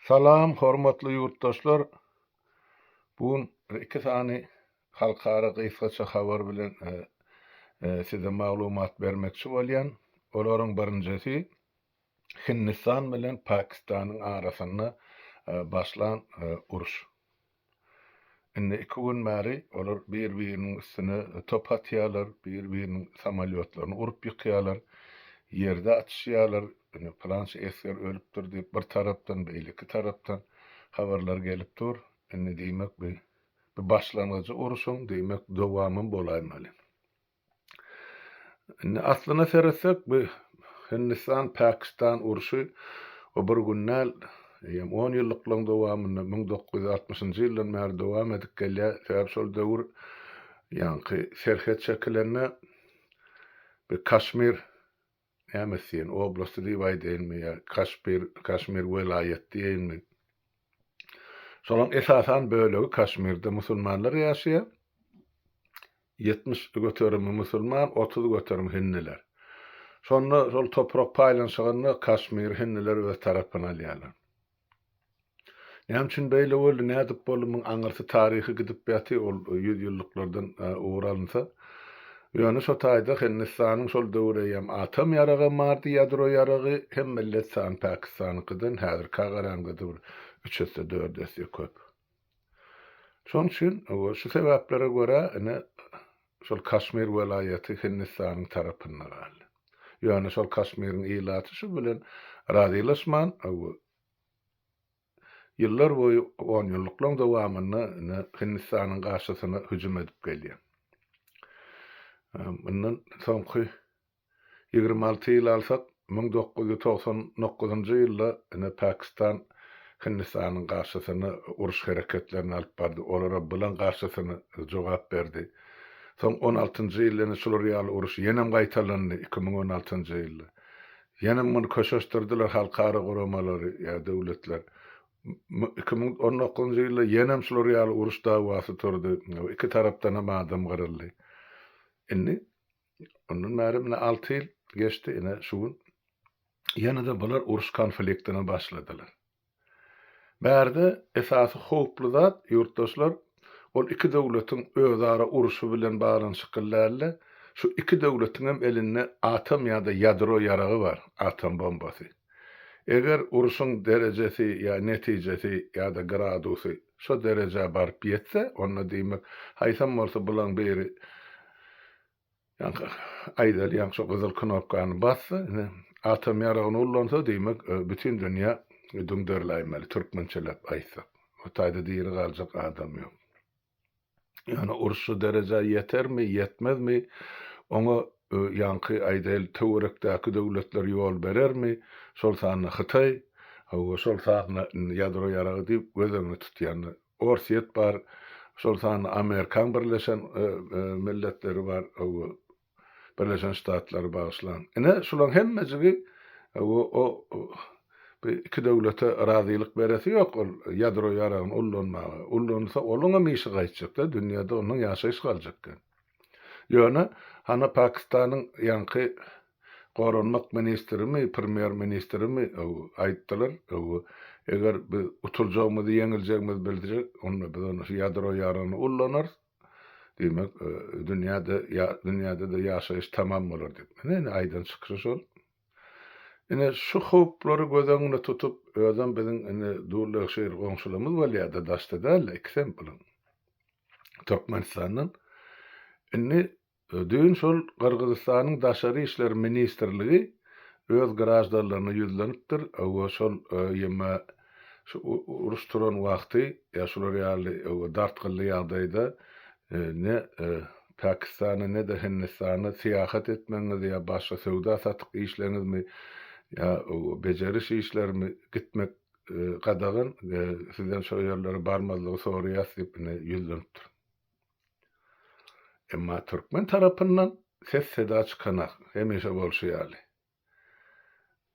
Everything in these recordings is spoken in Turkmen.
Salam hormatly ýurtdaşlar! Bu gün iki sany halkara gysgaça habar bilen size maglumat bermekçi bolýan. Olaryň birinjisi Hindistan bilen Pakistanyň arasynda başlan uruş. Indi iki gün bäri olar bir-biriniň üstüne top atýarlar, bir-biriniň samolýotlaryny urup ýykýarlar, ýerde atyşýarlar, ine pylança esger ölüpdir diýip bir tarapdan, beýleki tarapdan habarlar gelip dur. Indi diýmek bu bu başlangyjy urşuň diýmek dowamam bolaýmaly. Indi aslyna seretsek bu Hindistan-Pakistan urşy o bir gün däl, eýýäm on ýyllyklaryň dowamynda 1960-njy ýyldan bäri dowam edip gelýär. Sebäbi şol döwür ýaňky serhet çekilende bu Kaşmir näme diýen oblasty diýip aýdaýynmy ýa Kaşmir Kaşmir welaýat diýeýinmi. Şolaryň esasan bölegi Kaşmirde musulmanlar ýaşaýar. 70 göterimi musulman, 30 göterim hindiler. Şonda şol toprak paýlanyşygynda Kaşmiri hindiler öz tarapyna alýarlar. Näme üçin beýle boldy, nädip boldy, muň aňyrsy taryhy gidip ýaty, ol ýüzýyllyklardan ugur alynsa. Ýöne şo taýda Hindistanyň şol döwür eýýäm atom ýaragam bardy, ýadro ýaragy, hem millet sany Pakistanyňkydan häzirkä garaňda-da bir üç esse, dört esse köp. Şonuň üçin şu sebäplere görä ine şol Kaşmir welaýaty Hindistanyň tarapynda galdy. Ýöne şol Kaşmiriň ilaty şu bilen razylaşman, ýyllar boýy onýyllyklaryň dowamynda ine Hindistanyň garşysyna hüjüm edip gelýär. Mundan soňky 26 ýyl alsak, 1999-njy ýylda ine Pakistan Hindistanyň garşysyna uruş hereketlerini alyp bardy, olara bilen garşysyna jogap berdi. Soň on altynjy ýylda ine şular ýaly uruş ýenem gaýtalandy, 2016-njy ýylda. Ýenem muny köşeşdirdiler halkara guramalary ýa döwletler. 2019-njy ýylda ýenem şular ýaly uruş dawasy turdy, iki tarapdanam adam gyryldy. Indi Ondan bäri mine alty ýyl geçdi, ine şu gün ýene-de bular uruş konfliktine başladylar. Bärde esasy howply zat, ýurtdaşlar, ol iki döwletiň özara urşy bilen baglanyşykly däl-de, şu iki döwletiň hem elinde atom ýa-da ýadro ýaragy bar, atom bombasy. Eger urşuň derejesi ýa netijesi ýa-da gradusy şo derejä baryp ýetse, onda diýmek, haýsam bolsa bulaň biri ýaňky aýdaly ýaňky şo gyzyl knopkany bassa, ine, atom ýaragyny ullansa, diýmek, bütin dünýä düňderiläýmeli, türkmençeläp aýtsak. O taýda diri galjak adam ýok. Ýöne uruş şu derejä ýetermi, ýetmezmi, oňa ýaňky aýdaýly töwerekdäki döwletler ýol berermi, şol sanda Hytaý, hawa, şol sanda indi ýadro ýaragy diýip göz öňünde tutýan Orsýet bar, şol sanda Amerikan Birleşen Milletleri bar, hawa, Birleşen Ştatlary bagyşlaň. Ine, şularyň hemmejigi o bu iki döwlete razylyk beresi ýok ol ýadro ýaragyny ullanmaga. Ullanylsa olaňam işi gaýtjak-da, dünýäde ondan ýaşaýyş galjak däl. Ýöne, hana Pakistanyň ýaňky goranmak ministrimi, premýer ministrimi aýtdylar, eger biz utuljagymyzy, ýeňiljegimizi bilsek, onda biz onda şu ýadro ýaragyny ullanarys. Diýmek, dünýäde dünýäde-de ýaşaýyş tamam bolar diýip. Ine, ine aýdan çykyşy şol. Ine, şu howplary göz öňünde tutup, özem biziň indi dul-legşir goňşularymyz bolýar-da, daşda däl-de, ikisem bulaň. Türkmenistandan. Indi Düýn şol Gyrgyzystanyň Daşary işler ministrligi öz graždanlaryna ýüzlenipdir we şol ýeme şu uruş turan wagty ýa şular ýaly dartgynly ýagdaýda ne Pakistana ne-de Hindistana syýahat etmegiňiz ýa başga söwda-satyk işleriňizmi ýa bejeriş işlerimi gitmek gadagan sizden şo ýerlere barmazlygy soraýas diýip ine ýüzlenipdir. Emma türkmen tarapyndan ses-seda çykanak, hemişe bolşy ýaly.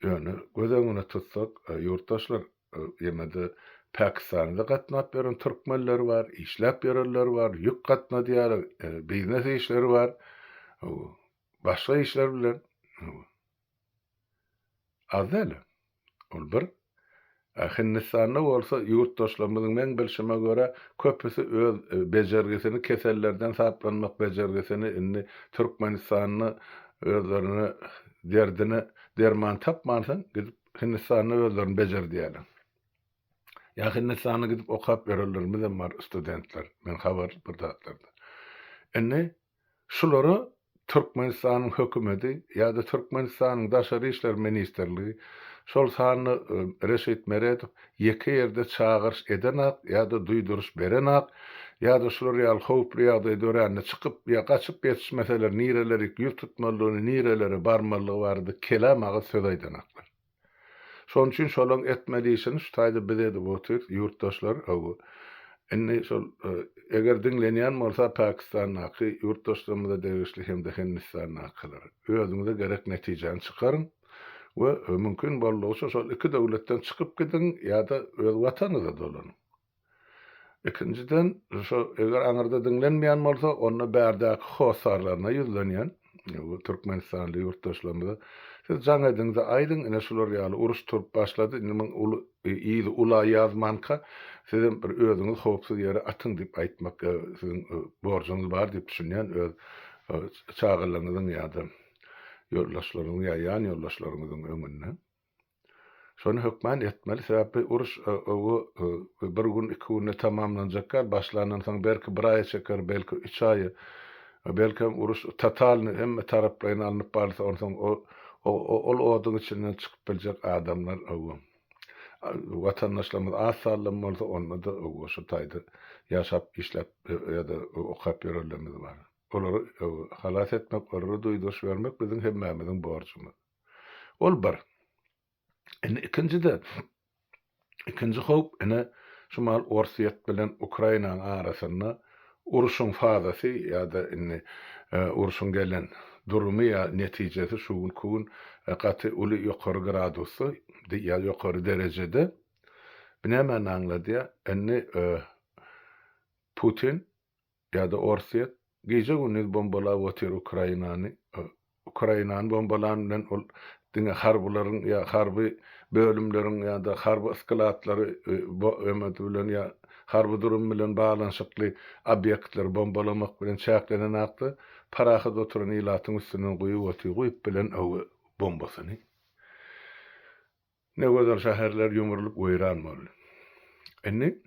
Ýöne göz öňüne tutsak, ýurtdaşlar, ýene-de Pakistanda gatnap ýören türkmenler bar, işläp ýörenler bar, ýük gatnadýarlar, biznes işleri bar, başga işler bilen. Az däl. Ol bir. Hindistanda bolsa ýurtdaşlarymyzyň meň bilşime görä köpüsi öz bejergisini kesellerden saplanmak bejergisini indi Türkmenistanda özlerine derdine derman tapmansoň gidip Hindistanda özlerini bejerdýärler. Ýa Hindistana gidip okap ýörenlerimizem bar studentler men habarly bir zatlardan. Indi Şulara Türkmenistanyň hökümeti ýa-da Türkmenistanyň Daşary işler ministrligi, şol sanda Reşit Meredow ýeke ýerde çagyryş edenak ýa-da duýduryş berenak, ýa-da şular ýaly howply ýagdaý dörände çykyp ýa gaçyp ýetişmeseler nirelerik ýüz tutmalydygyny, nirelere barmalydygy barada kelam agyz söz aýdanaklar. Şonuň üçin şolaň etmeli işini şu taýda biz edip otyrys, ýurtdaşlar, hawa. Indi şol, eger diňlenýän bolsa Pakistandaky ýurtdaşlarymyza degişli hem-de Hindistandakylar, özüňize gerek netijäni çykaryň we mümkin boldugyça şol iki döwletden çykyp gidiň ýa-da öz watanyňyza dolanyň. Ikinjiden, şo eger aňyrda diňlenmeýän bolsa, onda bärdäki hossarlaryna ýüzlenýän, bu türkmenistanly ýurtdaşlarymyza, siz jaň ediň-de aýdyň, ine şular ýaly uruş turup başlady, indi muň uly yzy ula ýazmanka, sizem bir özüňizi howpsuz ýere atyň diýip aýtmak siziň borjuňyz bar diýip düşünýän öz çagalaryňyzyň ýa-da ýoldaşlaryňyzyň ýa ýan ýoldaşlaryňyzyň öňünde. Şony hökman etmeli, sebäbi uruş bir gün, iki günde tamamlanjak däl, başlandan soň belki bir aýa çeker, belki üç aýa, belkem uruş totalny, hemme taraplaýyn alnyp barylsa, onsoň ol oduň içinden çykyp biljek adamlar watandaşlarymyz az sanlam bolsa, onda-da şu taýda ýaşap, işläp ýa-da okap ýörenlerimiz bar. Olary halas etmek, olara duýduryş bermek biziň hemmämiziň borjumyz. Ol bir. Indi ikinjide, ikinji howp ine şu mahal Orsýet bilen Ukrainanyň arasynda urşuň fazasy ýa-da indi urşuň gelen durumy ýa netijesi şu günki gün gaty uly ýokary gradusda ýa ýokary derejede. Bu nämäni aňladýar? Indi Putin Ýa-da Orsýet gije-gündiz bombalap otyr Ukrainany. Ukrainany bombalan bilen ol diňe harbylaryň ýa harby bölümleriň ýa-da harby yskylatlary ömedi bilen ýa harby durum bilen baglanyşykly obýektleri bombalamak bilen çäklenenakda, parahat oturan ilatyň üstünden guýup otyr, guýup bilen bombasyny. Ne gözel şäherler ýumrulyp weýran boldy. Indi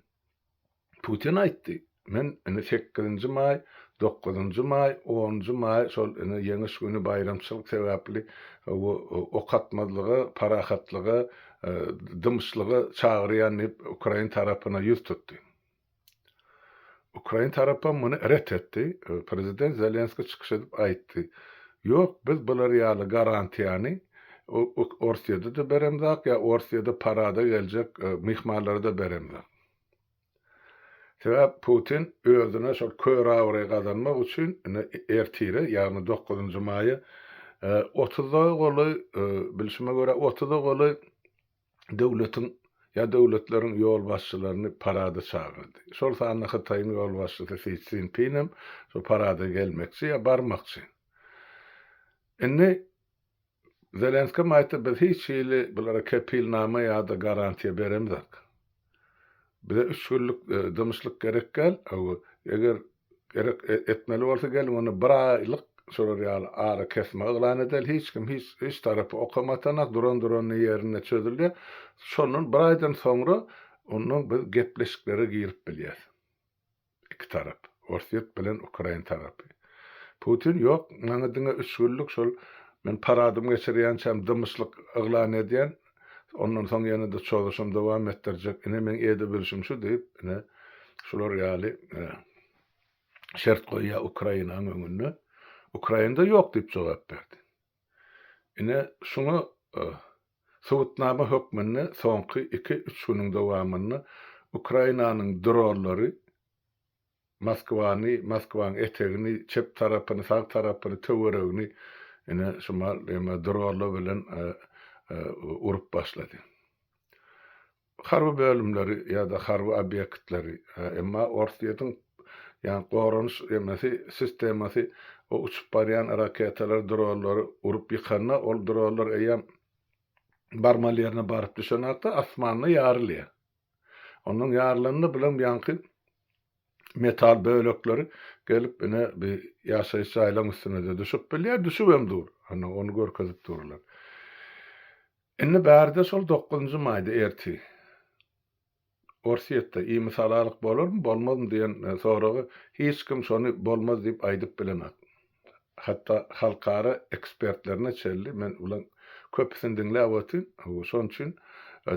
Putin aýtdy, men indi sekizinji maý, dokuzynjy maý, onunjy maý şol indi Ýeňiş güni baýramçylyk sebäpli ok atmazlyga, parahatlyga, dymyşlyga çagyrýan diýip ukrain tarapyna ýüz tutdy. Ukrain tarapam muny ret etdi. Prezident Zelenskiý çykyş edip aýtdy, Ýok, biz bular ýaly garantiýany Orsýede-de beremzok ýa Orsýede parada geljek myhmanlara-da beremzok. Sebäp Putin özüne şol kör abraý gazanmak üçin ine ertire, ýagny dokuzynjy maýa otuza golaý, bilşime görä otuza golaý döwletiň ýa döwletleriň ýolbaşçylaryny parada çagyrdy. Şol sanda Hytaýyň ýolbaşçysy Si Szinpin hem şol parada gelmekçi ýa barmakçy. Indi Zelenskem aýtdy, biz hiç hili bulara kepilnama ýa-da garantiýa beremzok. Bize üç günlük dymyşlyk gerek däl, eger Gerek etmeli bolsa geliň onda bir aýlyk şolar ýaly ara kesme yglan edeli hiç kim hiç hiç tarapy okam atanak duran durany ýerinde çözülýär şondan bir aýdan soňra ondan biz gepleşiklere girip bilýäs iki tarap Orsýet bilen Ukrain tarapy Putin ýok maňa diňe üç günlük şol men paradymy geçirýänçäm dymyşlyk yglan edýän ondan soň ýene-de çozuşym dowam etdirjek ine meň edebilşim şu diýip ine şular ýaly şert goýýar Ukrainanyň öňünde. Ukraina-da ýok diýip jogap berdi. Ine şuňa subutnama hökmünde soňky iki-üç günüň dowamynda Ukrainanyň dronlary Moskwany, Moskwanyň etegini, çep tarapyny, sag tarapyny, töweregini ine şu mal eme dronlar bilen urup başlady. Harby bölümleri ýa-da harby obýektleri, emma Orsýetiň ýa goranyş emesi sistemasy o uçup barýan raketalary, dronlary urup ýykanda, ol dronlar eýýäm. Barmaly ýerine baryp düşenakda asmanda ýarylýar. Ondan ýarylanda bilen ýaňky metal bölekleri gelip ine bir ýaşaýyş jaýlaryň üstüne-de düşüp bilýär, düşübem dur. Ana ony görkezip durlar. Indi bärde şol dokuzynjy maýda ertir Orsýetde imisalalyk bolarmy, bolmazmy diýen soraga hiç kim şony bolmaz diýip aýdyp bilenok. Hatda halkara ekspertlerine çenli men bulaň köpüsini diňläp otyryn. Şonuň üçin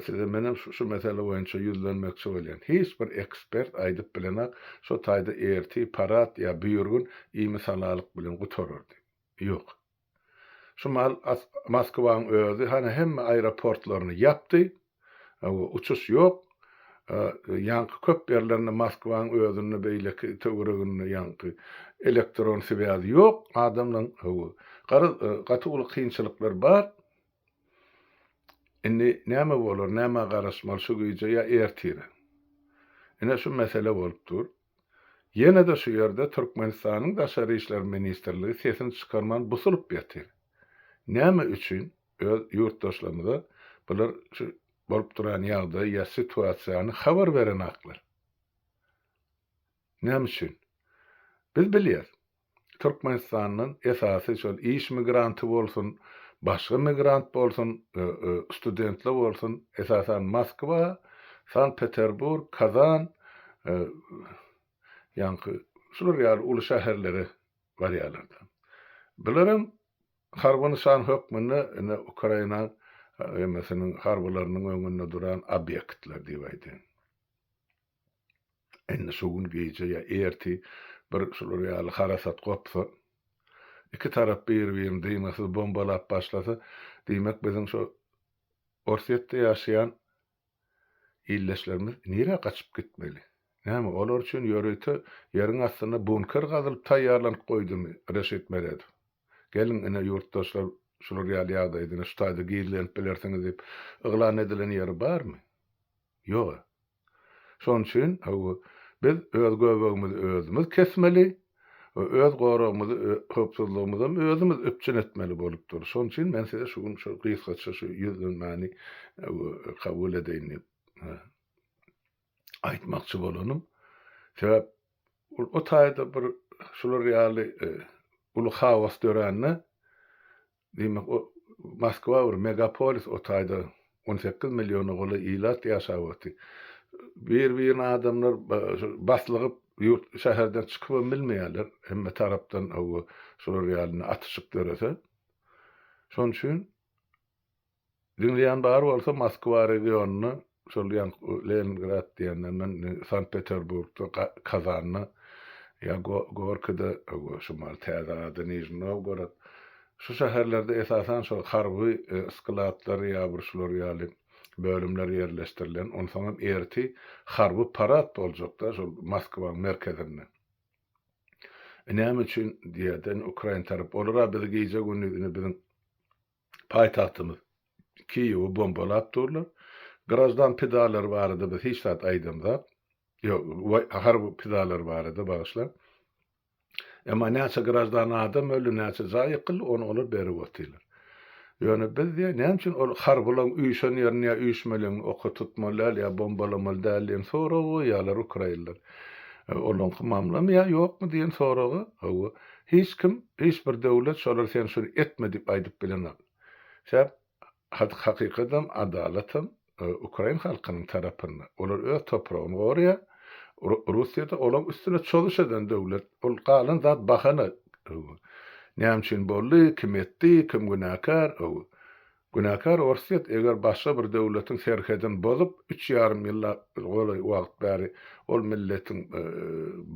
size menem şu mesele boýunça ýüzlenmekçi bolýan. Hiç bir ekspert aýdyp bilenok şo taýda ertir parad ýa birgün imisalalyk bilen gutarar diýip. Ýok. Şu mahal Moskwaň özi hany hemme aeroportlaryny ýapdy. Uçuş ýok. Ýaňky köp ýerlerinde Moskwaň özünde beýleki töwereginde ýaňky elektron swýazy ýok adamlaň. Garaz gaty uly kynçylyklar bar. Indi näme bolar, nämä garaşmaly şu gije ýa ertire? Ine şu mesele bolup dur. Ýene-de şu ýerde Türkmenistanyň Daşary işler ministrligi sesini çykarman busulyp ýatyr. Näme üçin öz ýurtdaşlarymyza bular şu bolup duran ýagdaýy ýa situasiýany habar berenaklar? Näme üçin? Biz bilýäs. Türkmenistandan esasy şol iş migranty bolsun, başga migrant bolsun, studentler bolsun, esasan Moskwa, Sankt-Peterburg, Kazan, ýaňky şular ýaly uly şäherlere barýarlar-da. Bularam harby nyşan hökmünde ine Ukraina emesiniň harbylarynyň öňünde duran obýektler diýip aýdaýyn. Indi şu gün gije ýa ertir bir şular ýaly harasat gopsa, iki tarap bir-birini dyngysyz bombalap başlasa, diýmek biziň şu Orsýetde ýaşaýan ildeşlerimiz nirä gaçyp gitmeli? Näme, olar üçin ýörite ýeriň astynda bunker gazylyp taýýarlanyp goýdumy Reşit Meredow? Geliň ine ýurtdaşlar şular ýaly ýagdaýda ine şu taýda gizlenip bilersiňiz diýip yglan edilen ýeri barmy? Ýog-a. Şonuň üçin, hawa, biz öz göbegimizi özümiz kesmeli we öz goragymyzy, howpsuzlygymyzam özümiz üpjün etmeli bolup dur. Şonuň üçin men size şu gün şu gysgaça şu ýüzlenmäni kabul edeýin diýip aýtmakçy bolanym. Sebäp o taýda bir şular ýaly uly haos dörände Diýmek, o Moskwa bir megapolis, o taýda 18 milliona golaý ilat ýaşap otyr. Bir-birine adamlar baslygyp, ýurt, şäherden çykybam bilmeýärler. Hemme tarapdan hawa, şular ýaly atyşyk dörese. Şonuň üçin diňleýän bar bolsa Moskwa regionynda Şol ýaňky Leningrad diýenden men Sankt-Peterburgda, Kazanda ýa Gorkide, şu mahaly täze ady Nižniý Nowgorod. Şu şäherlerde esasan şol harby skladlar ýa bir şular ýaly bölümler ýerleşdirilen. Onsoňam ertir harby parad boljak-da şol Moskwaň merkezinde. E näme üçin diýerden ukrain tarap olar-a bizi gije-gündiz ine biziň Paýtagtymyz Kiýewi bombalap durlar. Graždan pidalary barada biz hiç zat aýdamzak. Ýok, harby pidalary barada, bagyşlaň. Emma näçe graždan adam öldi, näçe jaý ýykyldy, ony olar berip otyrlar. Ýöne biz diýýär, näme üçin ol harbylaryň üýşen ýerini ýa üýşmeleňini oka tutmaly däl ýa bombalamaly däl diýen soragy goýýarlar ukrainler. Olaňky mamlamy ýa ýokmy diýen soraga, hawa, Hiç kim, hiç bir döwlet şolara sen şuny etme diýip aýdyp bilenok. Sebäp hakykadam, adalatam ukrain halkynyň tarapynda. Olar öz topragyny goraýar. Russiýada olaň üstüne çozuş eden döwlet. Ol galan zat bahana. Näme üçin boldy, kim etdi, kim günäkär. Günäkär Orsýet eger başga bir döwletiň serhedini bozup, üç ýarym ýyllap golaý wagt bäri ol milletiň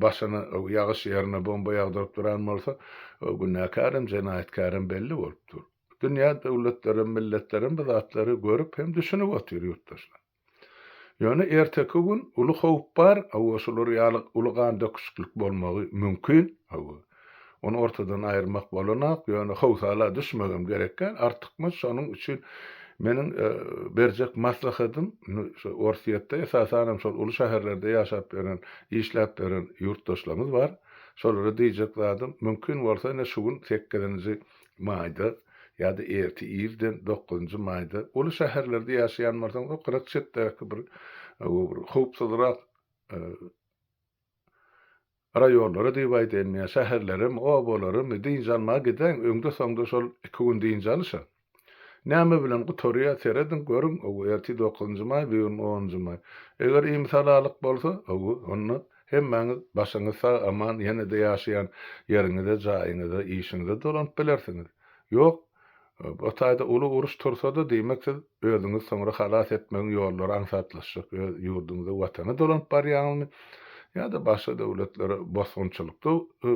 başyna ýagyş ýerine bomba ýagdyryp duran bolsa, günäkärem, jenaýatkärem belli bolup dur. Dünýä döwletlerem, milletlerem bu zatlary görüp hem düşünip otyr ýurtdaşlar. Ýöne erteki gün uly howp bar, hawa, şular ýaly uly gan döküşiklik bolmagy mümkin, hawa. Ony ortadan aýyrmak bolanok, ýöne howsala düşmegem gerek däl, artykmaç, şonuň üçin meniň berjek maslahatym, şu Orsýetde, esasanam şol uly şäherlerde ýaşap ýören, işläp ýören ýurtdaşlarymyz bar, şolara diýjek zadym, mümkin bolsa ine şu gün sekizinji maýda. ýa-da ertir irden dokuzynjy maýda uly şäherlerde ýaşaýan bolsaňyz o gyrak çetdäki bir bir howpsuzrak raýonlara diýip aýdaýyn ýa şäherleremi, obalaramy dynç almaga gidäň, öňde-soňda şol iki gün dynç alyşa. Näme bilen gutarýar, serediň, görüň, ow, ertir dokuzynjy maý, bu gün onunjy maý. Eger imisalalyk bolsa, ow, onda hemmäňiz başyňyz sag-aman ýene-de ýaşaýan ýeriňize, jaýyňyza, işiňize dolanyp bilersiňiz. Ýok, o taýda uly uruş tursa-da, diýmek siz özüňizi soňra halas etmegiň ýollary aňsatlaşjak, öz ýurduňyza, Watana dolanyp barýaňyzmy ýa-da başga döwletlere bosgunçylykda,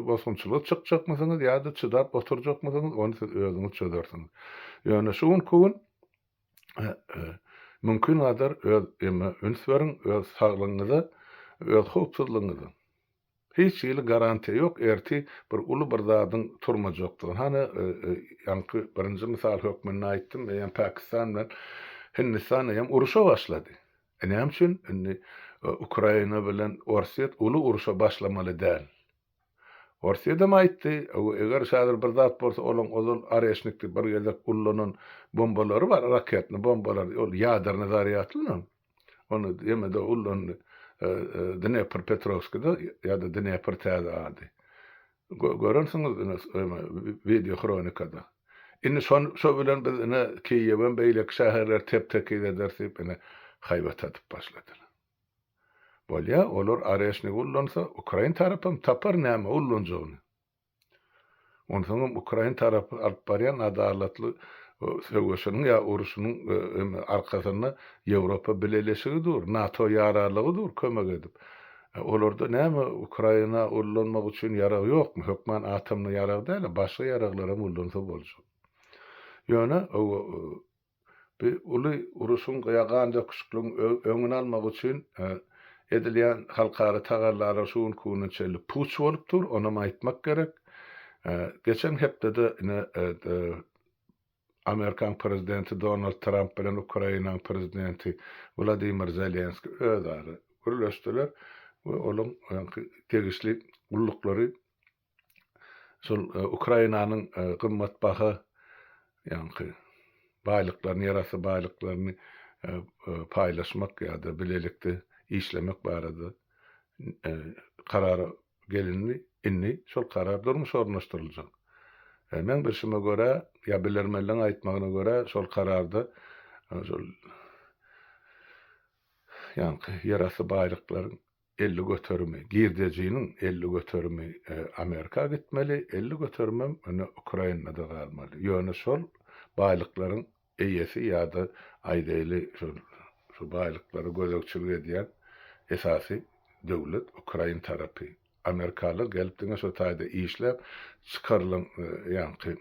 bosgunçylyga çykjakmysyňyz ýa-da çydap oturjakmysyňyz, ony siz özüňiz çözersiňiz. Ýöne şu günki gün mümkingadar öz eme üns beriň, öz saglygyňyza, öz howpsuzlygyňyza. Hiç hili garantiýa ýok erti bir uly bir zadyň turmajakdygyny. Hany ýaňky birinji mysal hökmünde aýtdym, eýýäm Pakistan bilen Hindistan eýýäm uruşa başlady. E näme üçin indi Ukraina bilen Orsýet uly uruşa başlamaly däl? Orsýedem aýtdy, eger häzir bir zat bolsa olaň ozal Oreşnik diýip bir gezek ullanan bombalary bar, raketny bombalar, ol ýaderny zarýadly. Ony ýene-de ullandy. Dneprpetrowskide ýa-da Dnepr täze ady. Görensiňiz ine wideo hronikada. Indi şon şo bilen biz ine Kiýewem beýleki şäherleri tep-tekiz ederis diýip ine haýbat atyp başladylar. Bolýa, olar Oreşnigi ullansa, ukrain tarapam tapar näme ullanjagyny. Onsoňam ukrain tarapy alyp barýan adalatly söweşiniň ýa urşunyň arkasynda Ýewropa Bileleşigi dur, NATO ýararlygy dur kömek edip. Olarda näme Ukraina ullanmak üçin ýarag ýokmy? Hökman atomny ýarag däl-de, başga ýaraglaram ullansa boljak. Ýöne Bu uly uruşyň ýa gan döküşikligiň öňüni almak üçin edilýän halkara tagallalar şu günki güne çenli puç bolup dur, onam aýtmak gerek. Geçen hepdede ine Amerikan prezidenti Donald Tramp bilen Ukrainanyň prezidenti Wladimir Zelenskiý özara gürleşdiler we olaň degişli gulluklary Şol Ukrainanyň gymmatbaha ýaňky baýlyklaryny, ýerasty baýlyklaryny paýlaşmak ýa-da bilelikde işlemek barada karara gelindi. Indi şol karar durmuşa ornaşdyryljak. Meň bilşime görä, ýa bilermenleň aýtmagyna görä, şol kararda şol ýaňky ýerasty baýlyklaryň 50 göterimi, girdejiniň 50 göterimi Amerika gitmeli, 50 göterimem ine Ukrainada galmaly. Ýöne şol baýlyklaryň eýesi ýa-da aýdaýly şol şu baýlyklara gözegçilik edýän esasy döwlet ukrain tarapy. Amerikalylar gelip diňe şo taýda işläp çykarylan ýaňky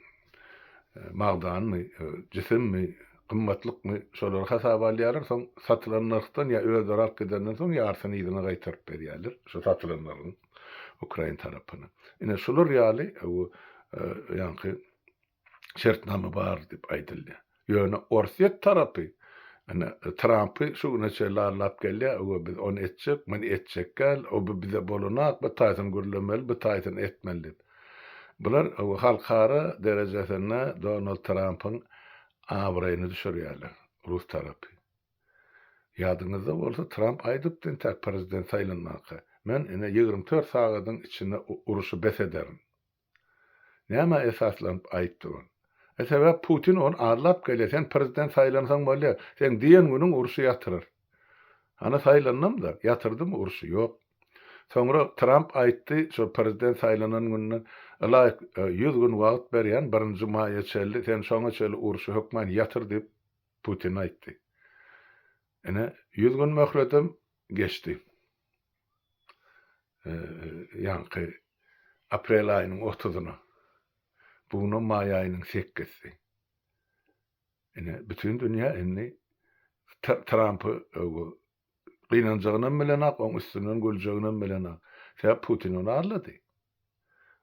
magdanmy, jisimmi, gymmatlykmy şolary hasaba alýarlar, soň satylan nyrhdan ýa özleri alyp gidenden soň ýarysyny yzyna gaýtaryp berýärler şo satylan nyrhyň ukrain tarapyna. Ine şular ýaly ýaňky şertnama bar diýip aýdylýar. Ýöne Orsýet tarapy ine Trampy şu güne çenli aldap gelýär, owa biz ony etjek, muny etjek däl, o bu bize bolanok, bu taýsyny gürlemeli, bu taýsyny etmeli diýip. Bular owa halkara derejesinde Donald Trampyň abraýyny düşürýärler, rus tarapy. Ýadyňyzda bolsa Tramp aýdypdy entäk prezident saýlanmanka, men ine 24 sagadyň içinde uruşy bes ederin. Nämä esaslanyp aýtdy ony? E sebäp Putin ony aldap gelýär, sen prezident saýlansaň bolýar, seň diýen günüň urşy ýatyrar. Hany saýlandam-da, ýatyrdymy urşy? Ýok. Soňra Tramp aýtdy, şol prezident saýlanan gününden ylaýyk 100 gün wagt berýän, birinji maýa çenli, sen şoňa çenli urşy hökman ýatyr diýip Putin aýtdy. Ine, 100 gün möhletem geçdi. Ýaňky aprel aýynyň otuzyna. Bu günem maý aýynyň sekizisi. Ine, bütin dünýä indi Trampy gynanjagynam bilenok, oň üstünden güljeginem bilenok. Sebäp Putin ony aldady.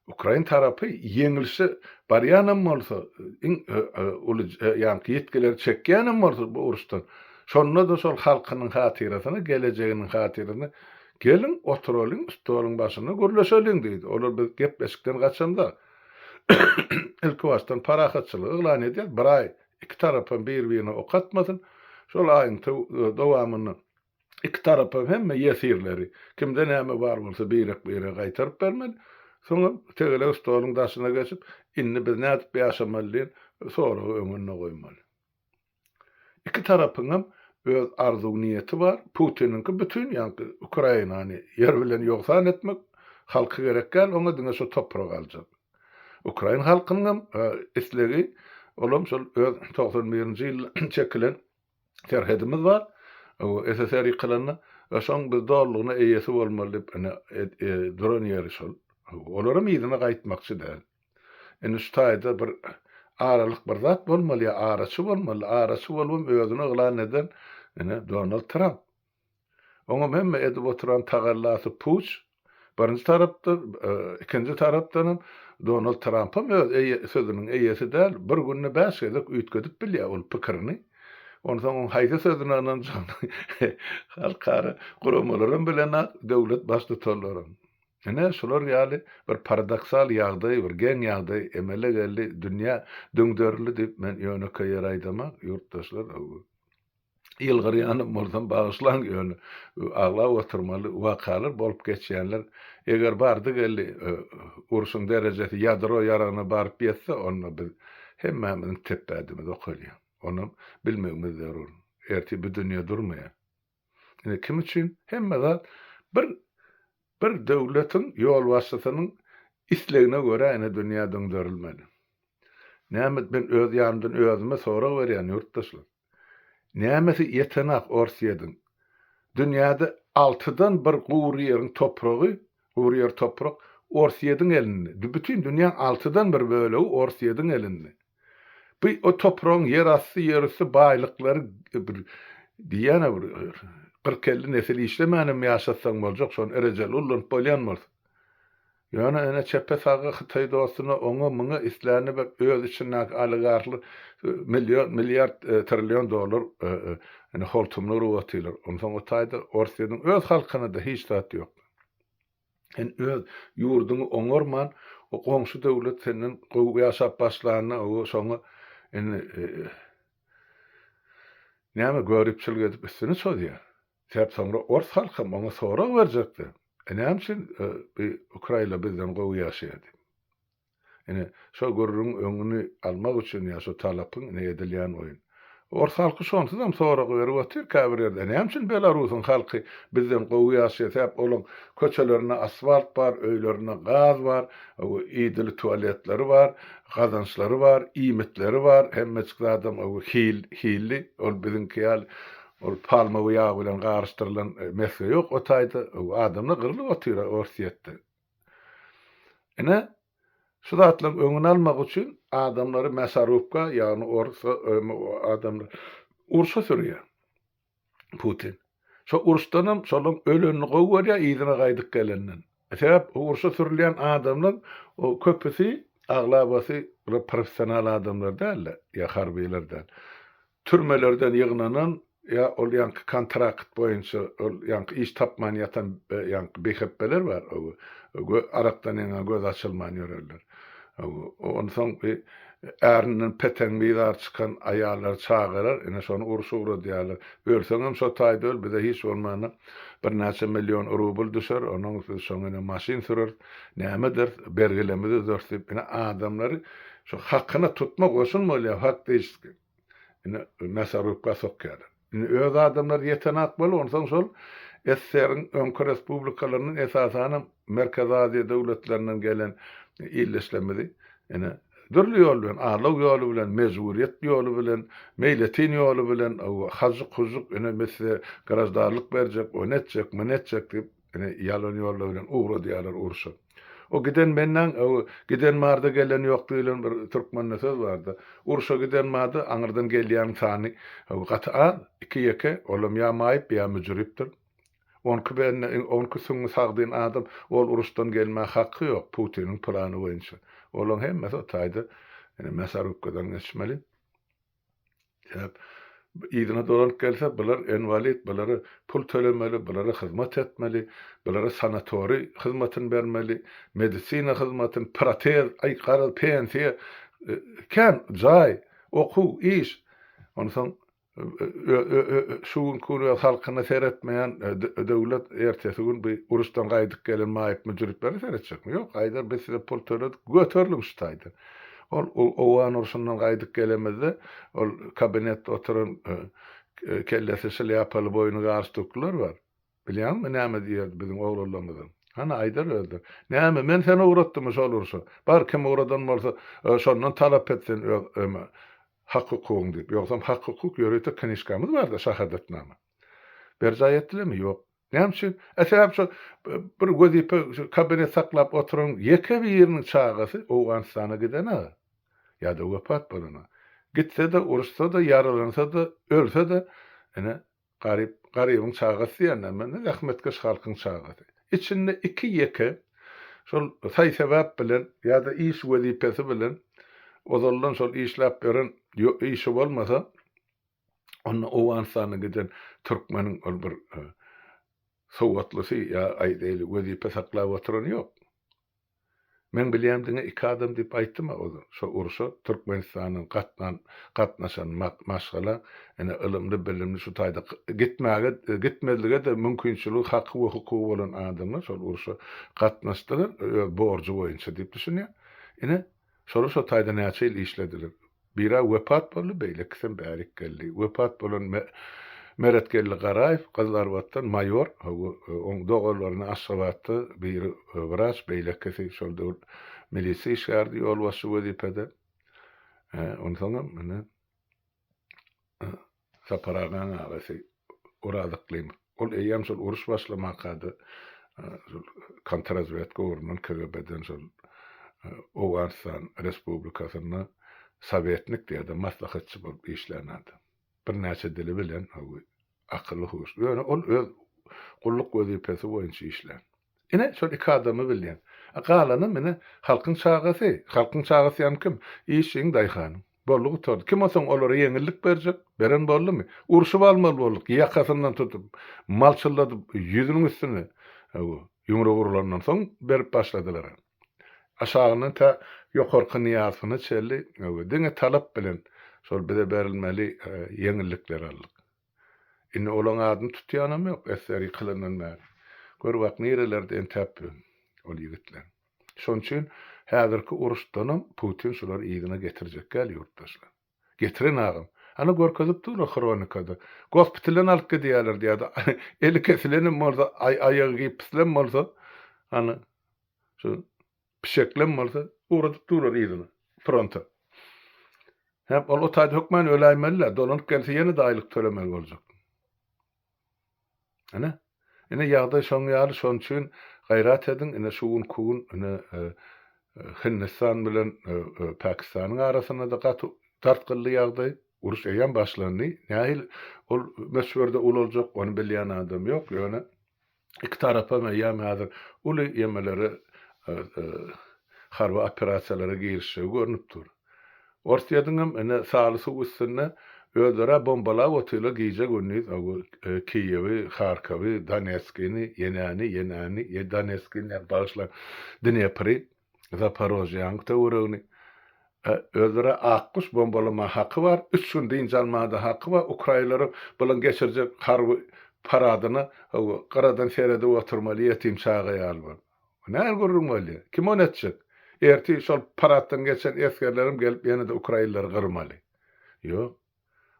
Ukrain tarapy ýeňilişe barýanam bolsa, iň uly ýaňky ýitgileri çekýänem bolsa bu uruşdan, şonda-da şol halkynyň hatyrasyna, gelejeginiň hatyrasyna geliň, oturalyň, stoluň başynda gürleşeliň diýdi. Olar biz gepleşikden gaçamzok. Ilki başdan parahatçylygy yglan edýär, bir aý iki tarapam bir-birine ok atmasyn, şol aýyň dowamynda iki tarapam hemme ýesirleri, kimde näme bar bolsa birek-birege gaýtaryp bermeli, soňam tegelek stoluň daşyna geçip, indi biz nädip ýaşamaly diýen soragy öňünde goýmaly. Iki tarapyňam öz arzuw-niýeti bar. Putiniňki bütin ýaňky Ukrainany ýer bilen ýogsan etmek, halky gerek däl oňa diňe şo topragy aljak. Ukrain halkynyňam islegi olam şol öz 91-nji ýylda çekilen serhedimiz bar. SSR ýykylanda şoň biz dolulygyna eýesi bolmaly diýip ine duran ýeri şol. Olaram yzyna gaýtmakçy däl. Indi şu taýda bir aralyk bir zat bolmaly ýa araçy bolmaly. Araçy bolubam özüni yglan eden ine Donald Tramp. Oňam hemme edip oturan tagallasy puç. Birinji tarapdan, ikinji tarapdanam Donald Trampam öz eýe sözüniň eýesi däl. Bir günde bäş gezek üýtgedip bilýär ol pikirini. Onsoň oň haýsy sözüne ynanjagyny halkara guramalaram bilenok, döwlet baştutanlaram. Ine, şular ýaly bir paradoksal ýagdaý, bir geň ýagdaý emele geldi, dünýä düňderildi diýip men ýönekeý ýere aýdamak, ýurtdaşlar, ýylgyrýanam bolsam bagyşlaň, ýöne aglap oturmaly wakalar bolup geçýänler, eger bardy-geldi urşuň derejesi ýadro ýaragyna baryp ýetse, onda biz hemmämiziň tepbädimiz okalýar. Onam bilmegimiz zerur. Ertir bu dünýe durmaýar. Ine kim üçin hemme zat bir bir döwletiň ýolbaşçysynyň islegine görä ine dünýä düňderilmeli. Näme men öz ýanymdan özüme sorag berýän ýurtdaşlar. Nämesi ýetenak Orsýediň? Dünýäde altydan bir gury ýeriň topragy, gury ýer toprak Orsýediň elinde. Bütin dünýäň altydan bir bölegi Orsýediň elinde. Bu o topragyň ýerasty, ýerüsti baýlyklary bir diýýän-ä bir kyrk-elli nesil işlemänem ýaşatsaň boljak, şony rejeli ullanyp bolýan bolsa. Ýöne ene çepe-saga hytaý dostuna oňa-muňa islänine berip öz içindäki oligarhlar million, milliard, trillion dollar ine holtumyny urup otyrlar. Onsoň o taýda Orsýetiň öz halkyna-da hiç zat ýok. Sen öz ýurduňy oňarman, o goňşy döwlet senden gowy ýaşap başlanda, o şoňa indi näme göripçilik edip üstüne çozýar. Sebäp soňra ors halkam oňa sorag berjekdi. E näme üçin bi ukrainler bizden gowy ýaşaýar diýip. Ine, şo gürrüňiň öňüni almak üçin ýa şo talapyň ine edilýän oýun. Ors halky şonsuzam sorag berip otyr käbir ýerde, näme üçin Belarusyň halky bizden gowy ýaşaýar, sebäp olaň köçelerinde asfalt bar, öýlerinde gaz bar, idili tualetleri bar, gazançlary bar, iýmitleri bar, hemmejik zadam hil, hilli, ol biziňki ýaly ol palmowy ýag bilen garyşdyrylan mesge ýok o taýda, adamlar gyrlyp otyr Orsýetde. Ine, şu zatlaryň öňüni almak üçin adamlary mäsarubka, ýagny orsa adamlar urşa sürýär Putin. Şo uruşdanam şolaň ölenini gowy görýär yzyna gaýdyp gelenden. Sebäp urşa sürülýän adamlar o köpüsi aglabasy bular professional adamlar däl-de, ýa harbylar däl. Türmelerden ýygnanan ýa ol ýaňky kontrakt boýunça ol ýaňky iş tapman ýatan ýaňky bihepbeler bar arakdan ýaňa gözi açylman ýörerler. Onsoň ärinden peteň bizar çykan aýallar çagalar ine şony urşa ugradýarlar. Ölseňem şo taýda öl bize hiç bolmanda birnäçe million rubl düşer onuň biz şoňa ine maşyn süreris näme ederis bergilerimizi üzeris diýip ine adamlary şo hakyna tutma goşun bolýar faktiçeski. Indi mäsarubka sokýarlar. Indi öz adamlary ýetenak bolup, onsoň şol SSR-iň öňki respublikalaryndan, esasanam Merkezi Aziýa döwletlerinden gelen ildeşlerimizi ine dürli ýol bilen, aldaw ýoly bilen, mejburyýet ýoly bilen, meýletin ýoly bilen, hajyk-hujuk, ine biz size graždanlyk berjek, ony etjek, muny etjek diýip, Ine, ýalan ýollar bilen ugradýarlar urşa. O giden menden, o giden barda gelen ýok diýlen bir türkmende söz barda. Urşa giden barda aňyrdan gelýäniň sany gaty az, iki-ýeke, olam ýa maýyp, ýa müjripdir. Onki bende, onki süňňi sagdyn adam ol uruşdan gelmä haky ýok, Putiniň plany boýunça. Olaň hemmesi o taýda ine mäsarubkadan geçmeli. Sebäp. Yzyna dolanyp gelse, bular inwalid, bulara pul tölemeli, bulara hyzmat etmeli, bulara sanatoriý hyzmatyny bermeli, medisina hyzmatyny, protez, aý garaz pensiýa, kän jaý, okuw, iş. Onsoň şu günki gün öz halkyna seretmeýän döwlet ertesi gün bu uruşdan gaýdyp gelen maýyp-müjüriplere seretjekmi? Ýok, aýdar biz size pul töledik, göteriliň şu taýdan. Ol Owgan urşundan gaýdyp gelemizde, ol kabinetde oturan kellesi şlýapaly, boýny galstuklylar bar. Bilýäňmi näme diýerdi biziň oglanlarymyza? Hany, aýdar özleri. Näme, men seni ugratdymmy şol urşa? Bar, kim ugradan bolsa, şondan talap et sen öz hak-hukugyňy diýip. Ýogsam hak-hukuk ýörite knižkamyz bar-da, şahadatnama. Berjaý etdilermi? Ýok. Näme üçin? E sebäp şo bir wezipe şu kabinet saklap oturan ýeke biriniň çagasy Owganystana giden-ä ýa-da wepat bolan-a. Gitse-de, uruşsa-da, ýaralansa-da, ölse-de, ine, garyp, garybyň çagasy diýýän-dä men, zähmetkeş halkyň çagasy. Içinde iki-ýeke şol saý-sebäp bilen ýa-da iş wezipesi bilen ozaldan şol işläp ýören işi bolmasa, Onda Owganystana giden türkmeniň ol bir sowatlysy ýa aýdaýly wezipe saklap oturany ýok. Meň bilýän diňe iki adam diýip aýtdym-a ozal. Şo urşa Türkmenistandan gatnan gatnaşan maşgala ine ylymly bilimli şu taýda gitmäge gitmezlige-de mümkinçiligi haky we hukugy bolan adamlar şol urşa gatnaşdylar öz borjy boýunça diýip düşünýän. Ine şolar şo taýda näçe ýyl işlediler. Bira wepat boldy, beýlekisem bärik geldi. Wepat bolan Meretgeldi Garaýew Gyzylarbatdan maýor, hawa, oň doganlaryny Aşgabatda, biri wraç, beýlekisi şol döwür milisiýa işgäridi, ýolbaşçy wezipede. Onsoňam ine, Sapar agaň agasy Oraz Yklymow. Ol eýýäm şol uruş başlamanka-da şol kontrrazwedka ugrundan KGB-den şol Owganystan Respublikasynda sowetnik diýýär-de, maslahatçy bolup işlän adam. Birnäçe dili bilen, akylly-huşly. Ýöne ol öz gulluk wezipesi boýunça işlän. Ine, şol iki adamy bilýän. A galanam ine, halkyň çagasy. Halkyň çagasy ýagny kim? Işçiň, daýhanyň. Boldy gutardy. Kim onsoň olara ýeňillik berjek? Beren boldumy? Urşup almaly bolduk, ýakasyndan tutup, malçylladyp, ýüzüniň üstüne, hawa, ýumruk urlandan soň berip başladylar. Aşagyndan tä ýokarky Nyýazowyna çenli, hawa, diňe talap bilen şol bize berilmeli ýeňillikleri aldyk. Indi olaň adyny tutýanam ýok, esger ýykylandan bäri. Gör bak, nirelerde entäp ýör ol ýigitler. Şonuň üçin häzirki uruşdanam Putin şulary yzyna getirjek däl ýurtdaşlar. Getiren agam. Ana görkezip durlar hronikada. Gospitaldan alyp gidýärler diýýärdi. Eli kesilenem bolsa, aýagy gipslem bolsa, ana şu Pişeklem bolsa ugradyp durar yzyna, fronta. Hä, ol o taýda hökman öläýmeli-dä, dolanyp gelse ýene-de aýlyk tölemeli boljak. Ine, ine ýagdaý şoň ýaly, şonuň üçin gaýrat ediň, ine şu günki gün ine Hindistan bilen Pakistanyň arasynda-da gaty dartgynly ýagdaý, uruş eýýäm başlandy. Nähili ol möçberde ulaljak, ony bilýän adam ýok, ýöne Iki tarapam eýýäm häzir uly ýemelere, harby operasiýalara girişjegi görnüp dur. Orsýetiňem ine saly suw üstünde özleri-ä bombalap otyrlar gije-gündiz Kiýewi, Harkowy, Donetskini, ýenäni, ýenäni, Donetskini däl, bagyşlaň, Dnepri. Zaporožýäniň töweregini özleri Akguş bombalama haky bar, üç gün dynç almaga-da haky bar, ukrainleriň bulaň geçirjek harby paradyna gyradan seredip oturmaly ýetim çaga ýaly bolup. Nähili gürrüň bolýar? Kim ony etjek? Ertir şol paraddan geçen esgerlerem gelip ýene-de ukrainleri gyrmaly. Ýok.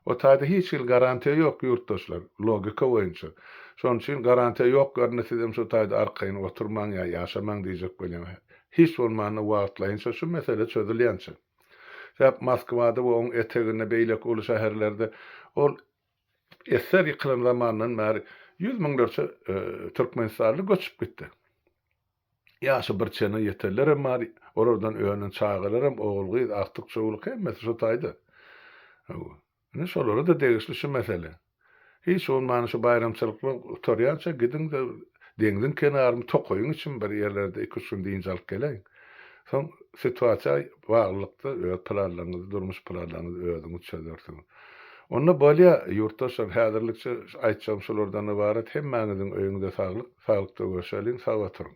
O taýda hiç hili garantiýa ýok ýurtdaşlar, logika boýunça. Şonuň üçin garantiýa ýok ýerinde sizem şo taýda arkaýyn oturmaň ýa ýaşamaň diýjek bolýan. Hiç bolmanda wagtlaýynça şu mesele çözülýänçä. Sebäp Moskwada we oň eteginde beýleki uly şäherlerde ol esser ýykylan zamandan bäri ýüz müňlerçe türkmenistanly göçüp gitdi. Ýaşy bir çene ýetenlerem bar, olardan önen çagalaram, ogul-gyz, agtyk-çowluk hemmesi şo taýda. Hawa. Ine, şolara-da degişli şu mesele. Hiç bolmanda şu baýramçylyklar gutarýança gidiň-de, deňziň kenaryny, tokaýyň içini bir ýerlerde iki-üç gün dynç alyp geläýiň. Soň situasiýa baglylykda öz planlaryňyzy, durmuş planlaryňyzy özüňiz çözersiňiz. Onda bolýa, ýurtdaşlar, häzirlikçe aýtjagym şulardan ybarat. Hemmäňiziň öýüňize saglyk, saglykda görşeliň, sag oturyň.